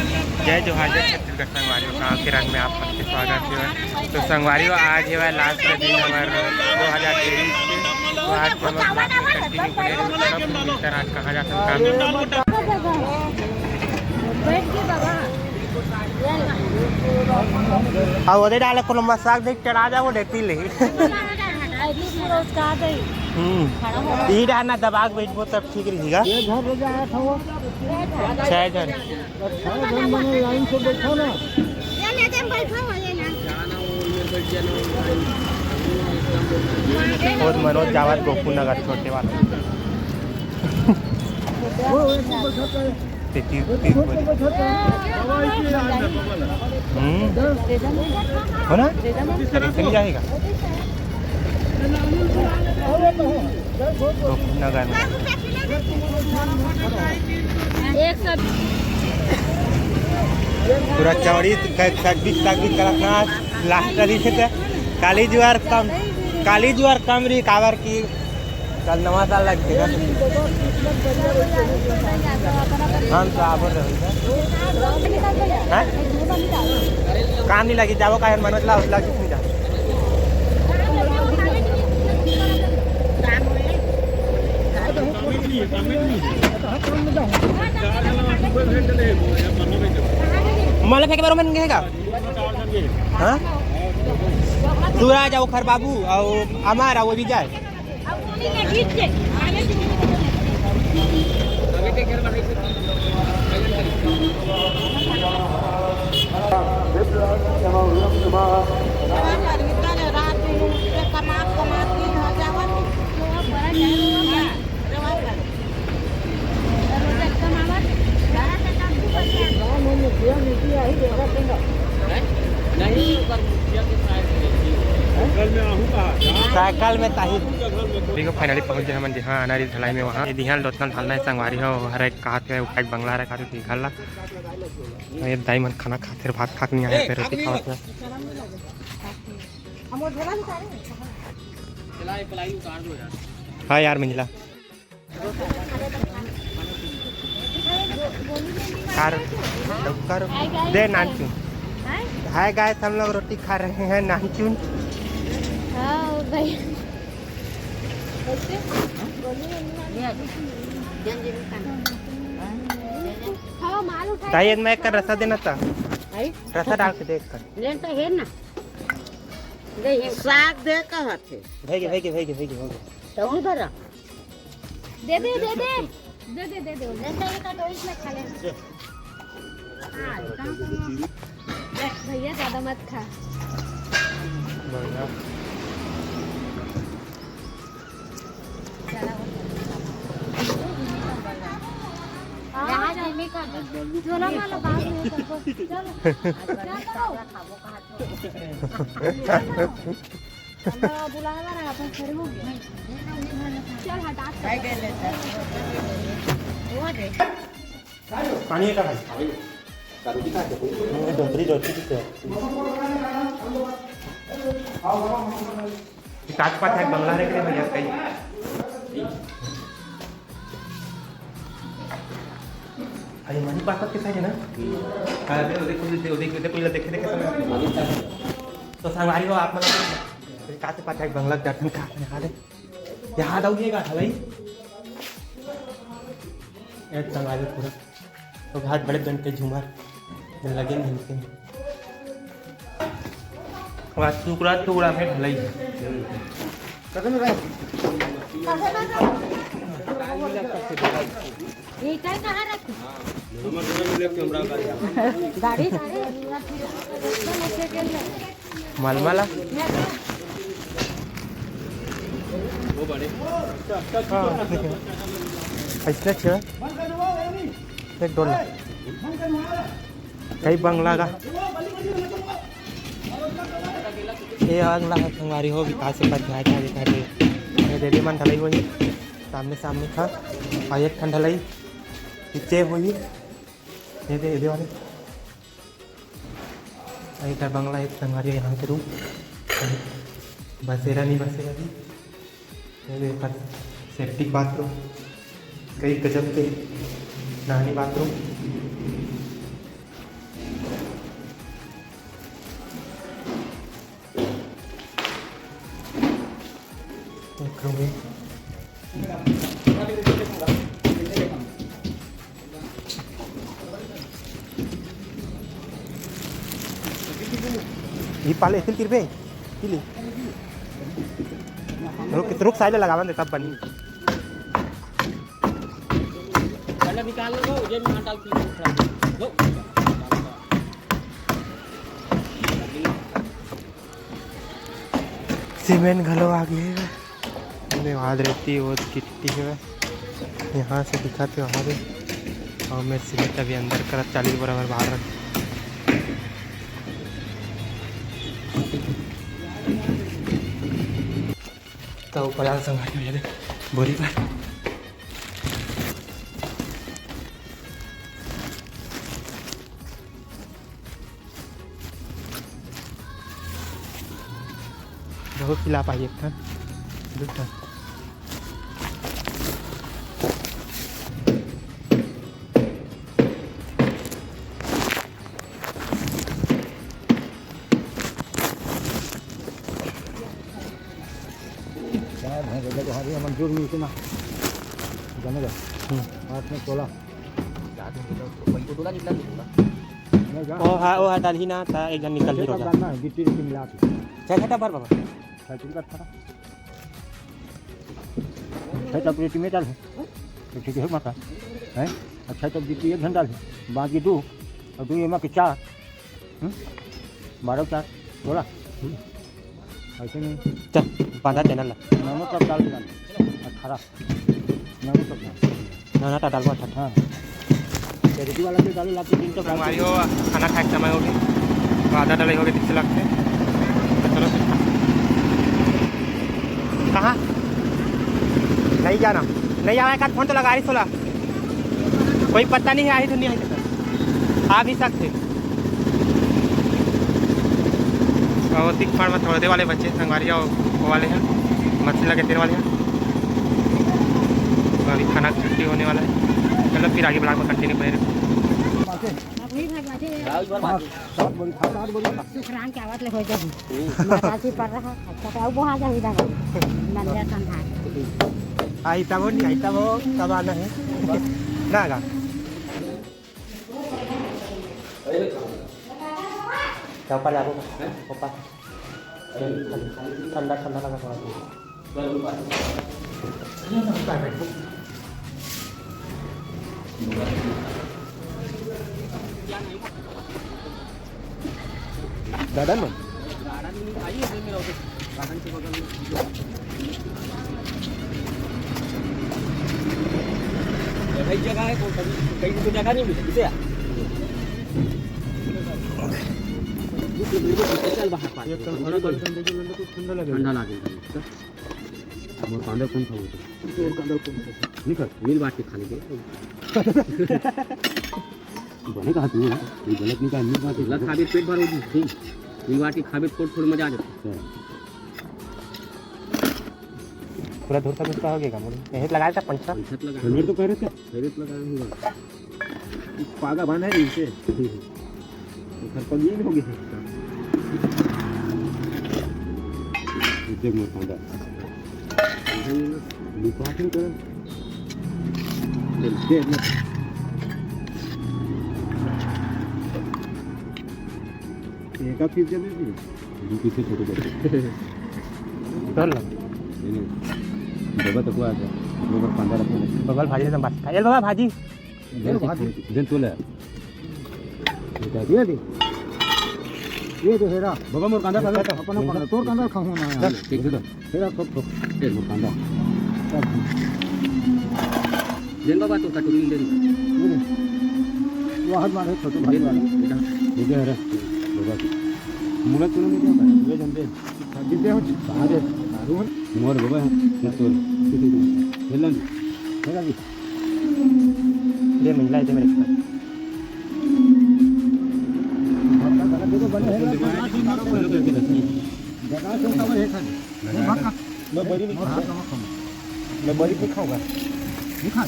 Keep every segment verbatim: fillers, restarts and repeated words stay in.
जय जोहार, जय छत्तीसगढ़ संगवारी हो, गाँव के रंग में आप सबके स्वागत हे। तो संगवारी हो, आज हे लास्ट के दिन हमर दो हज़ार तेईस के, तो आज के हम vlog में continue बने रहू। चलो, फिर मिलते हैं आज कहाँ जाते हैं काम। बैठ के बाबा। हाँ, ओदे डाले कोनो मजाक देख चढ़ा जाओ, देती ले। अरे पूरा उसका आ गई। हम्म। ई डाल ना दबा के बैठबो तब ठीक रही गा। ये घर ले जाया था वो। छह जन। छह जन बने लाइन से बैठो ना। ये ले दे, बैठो, ये ना। बहुत मनोज जावत गोकुल नगर छोटे वाला। वो, वो तो बैठा था। ते तीन, तीन बजे। हम्म। हो ना? ऐसे ही जाएगा। तो नगर में। एक सौ। पूरा चौड़ी छब्बीस तक भी करत ना, लास्ट करी से तो काली जुआर कम, काली जुआर कम रही, काबर की कल नवा साल लग गया। हम तो आबर रहे हैं। हैं? काम नहीं लगी, जाओ काहे मनोज ला, उतला किस नहीं जा। मला फेंके बरो मन घेगा। हाँ? सूरज, अउ ओखर बाबू, अउ अमर, अउ विजय। साइकिल में ताही। देखो, finally पहुंच गए हमन, जी हाँ, अनारी धलाई में। वहाँ ये दिहाल दोतना ढालना है संगवारी हो, हर एक कहा थे उठाई बंगला रखा थे घर ला। ये दाई मन खाना खाते, भात खा के नहीं आए, फिर रोटी खावत है। हाँ यार, मंझला। कार, कर दे नानचुन। हाय गाइस, हम लोग रोटी खा रहे हैं, नानचुन। हाँ भाई। ताई, मैं एक कर रसा देना था। रसा डाल के देख कर। लेन तो है ना। साग दे कहत हे। भेगे, भेगे, भेगे, भेगे, हो गया। तो उधर रख। दे दे, दे दे। दे दे, दे दे। जैसे ये कटोरी में खा ले। हाँ, भैया ज्यादा मत खा। बढ़िया। हाँ, झोला वाला बात नहीं करबो। चलो, चलो। हमरा बुलावा ना, अपन खड़े हो गए। चल, हटा। पानी का भाई। ये डोकरी, डोकरी की तो। पाँच पाँच है बंगला रे, भैया कहीं। अरे, मनी पास के साइड है ना? हाँ, दे, दे, दे, दे, दे, कोई देखे, देखे, समझ। तो संगवारी हो, आप मतलब, का से पाछा एक बंगला दर्शन का यहाँ दे। यहाँ दऊ ये का था भाई? एक संगवारी पूरा। तो घाट बड़े बन के झूमर लगे मिलते हैं। आज टुकड़ा टुकड़ा में ढलाई है। ये काय कहाँ रखी? गाड़ी, गाड़ी। मलमला। हाँ, ऐसने छे। एक डोला। कई बंगला का। ये बंगला है संगवारी हो, विकास से बच जाए, क्या दिखा दे। ये देवी मन ढलाई हुई। सामने, सामने था। और एक ठन ढलाई पीछे हुई। ये दे, ये दे वाले। अउ एकर बंगला एक संगवारी यहाँ के रूम, बसेरा नहीं बसेरा भी। ये एकर septic bathroom, कई गजब के नानी bathroom। ये पाले फिर किरबे, पी ले। रुक, रुक, साइड लगावन दे, तब बनी। पहले निकाल लो, जेब में हाथ डाल के लो। सीमेंट घलो आ गे हे। ओने वाद रहती, वो गिट्टी हे, यहाँ से दिखत हे वहाँ भी। और मेरे सीमेंट अभी अंदर करत चालीस बराबर बाहर रख। तो ऊपर आ संग बोरी पर। बहुत खिला पाई एक ठन, दू ठन। क्या है, भैंस वगैरह तो हरी है, मंजूर मिलती ना, जाने का। हम्म। हाथ में तोला। वो हा, वो हा डालही ना, ता एक जन निकल ही रोजा। डालना है, गिट्टी, गिट्टी मिला के। छह छटा भर बाबा। छह छटा भर। छह छटा प्लेट में डाल है। तो ठीक है, माता। हैं? अच्छा, तो गिट्टी एक घंटा है, बाकी दो, और दो एमा के चार। हम्म? बारह चार, सोलह। हम्म। ऐसे नहीं। चल, बांधा चैनल ला। नौ, नौ तक डाल दिया। अठारह। नौ तक डाल। ना, ना, टाटा को अठारह। हाँ। चैरिटी वाला के डालो, लाते दिन तो संगवारी हो, खाना खाए के समय हो गया, तो आधा डले हो गए, ठीक से लगते। तो चलो फिर। कहाँ? नहीं जाना। नहीं आवा, एक आध फोन तो लगा रही सोला। कोई पता नहीं है, आई तो नहीं आई सकता। आ भी सकते। और तिक फाड़ में थोड़े वाले बच्चे संगवारी हो, वो वाले हैं, मछली लगे तेल वाले हैं। तो अभी खाना छुट्टी होने वाला है। चलो फिर आगे ब्लॉग में कंटिन्यू बने रहो। हाँ, वही भाई बाजे। हाँ, सात बोरी, सात आठ बोरी। सुखराम के आवत ले हो जाही। हम्म। माताजी पर रहा। अच्छा, तो अब वहाँ जाही दादा। नंदिया संधार। आई तब हो, नहीं आई तब हो, तब आना है। ना गा। क्या ऊपर जाबो? ऊपर। ठंडा, ठंडा लगा थोड़ा सा। गार्डन में? गार्डन में आइए, इधर में रहो, गार्डन के बगल में। जगह ही जगह है, कोई कहीं, कहीं तो जगह नहीं मिली, किसे? चल बाहर पार्क में। ठंडा लगे। ठंडा लगे। मोर कांदा कौन था वो तो? मोर कांदा कौन था? नहीं कर, मिल बांट के खा लेंगे। बने कहा तू, ये गलत नहीं कहा, मिल बांट के। गलत खाबे पेट भर होगी, ठीक। मिल बांट के खाबे, थोड़, थोड़ मजा आ जाता है। अच्छा। पूरा धुरता धुरता हो गया मुड़ी। यही लगाया था पंचर। पंचर लगा। हेलमेट तो पहने थे। हेलमेट लगा हुआ। पागा बांधा है इसे। घर पर ये हो गया। देख मोर कांदा। लुका के कर। दे, दे, दे। एक आप पीस दे दीजिए। दो पीस से छोटे बच्चे। कर लो। नहीं, नहीं। बाबा तो को आ गया। बाबा कांदा रखने लगे। बाबा भाजी एकदम बात खा। ए बाबा भाजी। देन, देन तू ले। ये दे। ये दे हेरा। बाबा मोर कांदा खा ले। अपन, अपन तोर कांदा खाऊं ना यार। ठीक है। हेरा, थोक, थोक। ए, मोर कांदा। देन बाबा, तो कटोरी में देन। ये दे। वो हाथ मारे, छोटे भाई दे, वाला। बेटा। ये दे, अरे, बाबा। मुला चुनो में क्या होता है? ये जन दे। जितने हो, सारे, सारू हो। मोर बाबा है, ये तो। ये लो। हेरा जी। दे, महिला है, दे मेरे साथ। देखो, बने हैं। जगह से ऊपर है खाली। मैं बड़ी नहीं खाऊंगा। मैं बड़ी नहीं खाऊंगा। नहीं खा।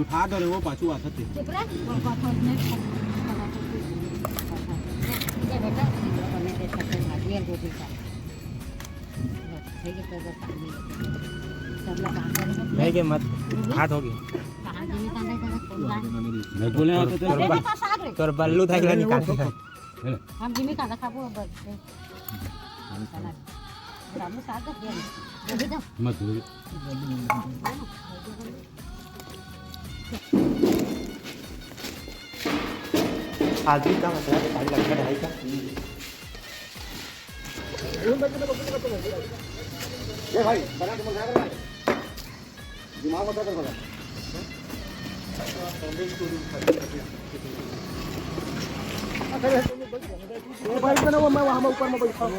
उठा दो रे, वो पाछू आ सकते। चुप रह, वो बात होत नहीं। ये बेटा, ये बेटा, ये बेटा, ये बेटा, ये बेटा। ठीक है, तो बस, सब लोग काम करेंगे। नहीं के मत, हाथ हो गया। कहाँ गिरी का नहीं करें, कौन ला बोले, हाँ, तो तोर बल-, तोर बल्लू दाई ला निकाल के। हम जिमी कांदा खाबो अब। रामू साग दे। अभी तो मत बोल। आदमी का मतलब है, गाड़ी लगता है का? ए भाई, बड़ा तुम लग रहा है। दिमाग बता कर बता। ये बाइक में ना, वो मैं वहाँ, मैं ऊपर में बैठा हूँ।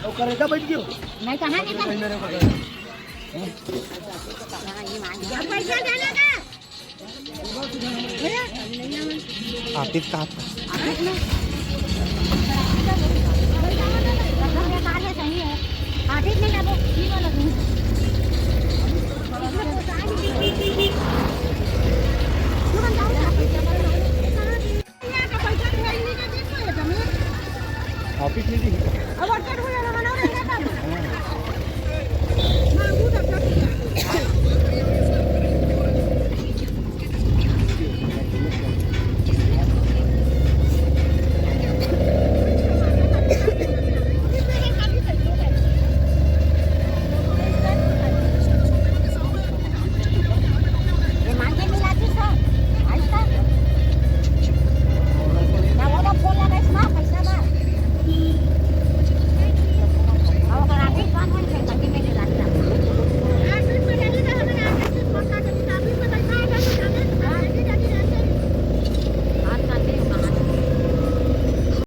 वो करेगा, बैठ गयो। मैं कहाँ नहीं था? अब पैसा देने का। आतिफ कहाँ था? आतिफ नहीं। आतिफ नहीं, अब ये वाला नहीं।